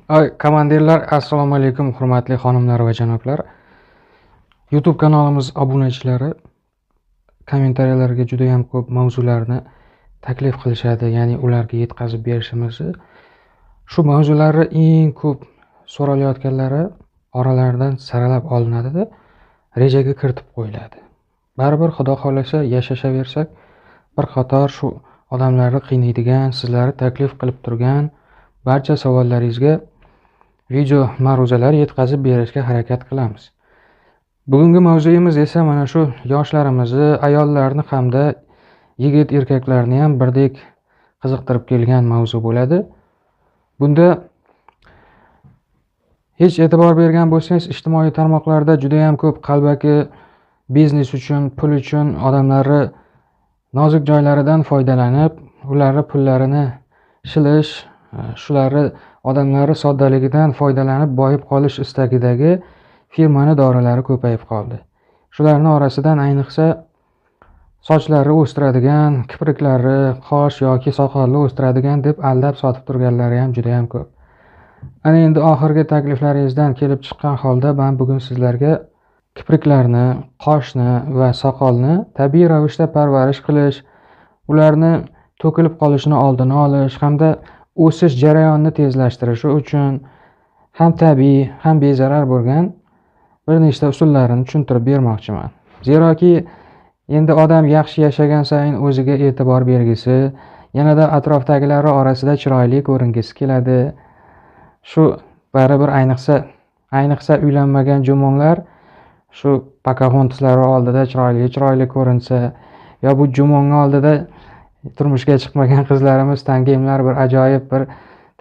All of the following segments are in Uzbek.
Ay, komandirlar, assalomu alaykum, hurmatli xonimlar va janoblar. YouTube kanalimiz obunachilari kommentariyalarga juda ham ko'p mavzularni taklif qilishadi, ya'ni ularga yetkazib berishimizni. Shu mavzularni eng ko'p so'ralayotganlari oralaridan saralab olinadi-da, rejaga kiritib qo'yiladi. Baribir Xudo xohlasa yashashaversak, bir qator shu odamlarni qiynaydigan, sizlarni taklif qilib turgan barcha savollaringizga video ma'ruzalar yetkazib berishga harakat qilamiz. Bugungi mavzuyimiz esa mana shu yoshlarimizni, ayollarni hamda yigit erkaklarni ham birdek qiziqtirib kelgan mavzu bo'ladi. Bunda hech e'tibor bergan bo'lsangiz, ijtimoiy tarmoqlarda juda ham ko'p qalbaki biznes uchun, pul uchun odamlarni nozik joylaridan foydalanib, ularni pullarini shilish, shularni odamlarni soddaligidan foydalanib boyib qolish istagidagi firmani dorilari ko'payib qoldi. Shularning orasidan ayniqsa sochlari o'stiradigan, kipriklari, qosh yoki soqolni o'stiradigan deb aldab sotib turganlari ham juda ham ko'p. Ana endi oxirgi takliflaringizdan kelib chiqqan holda men bugun sizlarga kipriklarni, qoshni va soqolni tabiiy ravishda parvarish qilish, ularni to'kilib qolishini oldini olish hamda o'sish jarayonini tezlashtirishi uchun ham tabiiy, ham bezarar bo'lgan bir nechta usullarini tushuntirib bermoqchiman. Zeroki endi odam yaxshi yashagan sayin o'ziga e'tibor bergisi, yanada atrofdagilari orasida chiroyli ko'ringisi keladi. Shu baribir ayniqsa uylanmagan jumonlar shu pakaxontislari oldida chiroyli chiroyli ko'rinsa, yo bu jumonning oldida turmushga chiqmagan qizlarimiz tangemlar bir ajoyib bir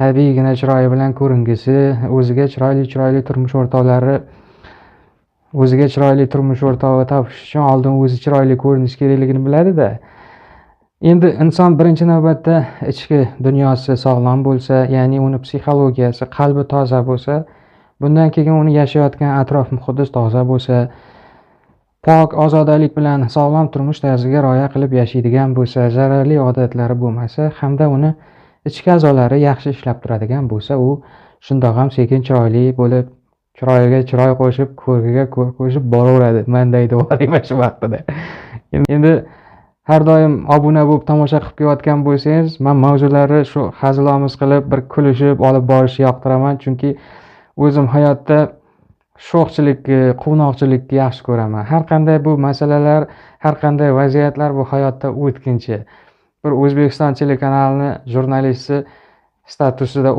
tabiiygina chiroyi bilan ko'ringisi, o'ziga chiroyli chiroyli turmush o'rtoqlari, o'ziga chiroyli turmush o'rtog'i topish uchun oldin o'zi chiroyli ko'rinishi kerakligini biladida. Endi inson birinchi navbatda ichki dunyosi sog'lom bo'lsa, ya'ni uni psixologiyasi, qalbi toza bo'lsa, bundan keyin uni yashayotgan atrof muhiti toza bo'lsa, pok ozodalik bilan sog'lom turmush tarziga rioya qilib yashaydigan bo'lsa, zararli odatlari bo'lmasa hamda uni ichki a'zolari yaxshi ishlab turadigan bo'lsa, u shundoq ham sekin chiroyli bo'lib, chiroyiga chiroy qo'shib, ko'rkiga ko'rk qo'shib boraveradi. Manday deb shu vaqtida. Endi har doim obuna bo'lib tomosha qilib kelayotgan bo'lsangiz, men mavzularni shu hazilomuz qilib, bir kulishib olib borishni yoqtiraman, chunki o'zim hayotda sho'xchilikni, quvnoqchilikni yaxshi ko'raman. Har qanday bu masalalar, har qanday vaziyatlar bu hayotda o'tkinchi. Bir O'zbekiston telekanalini jurnalisti statusida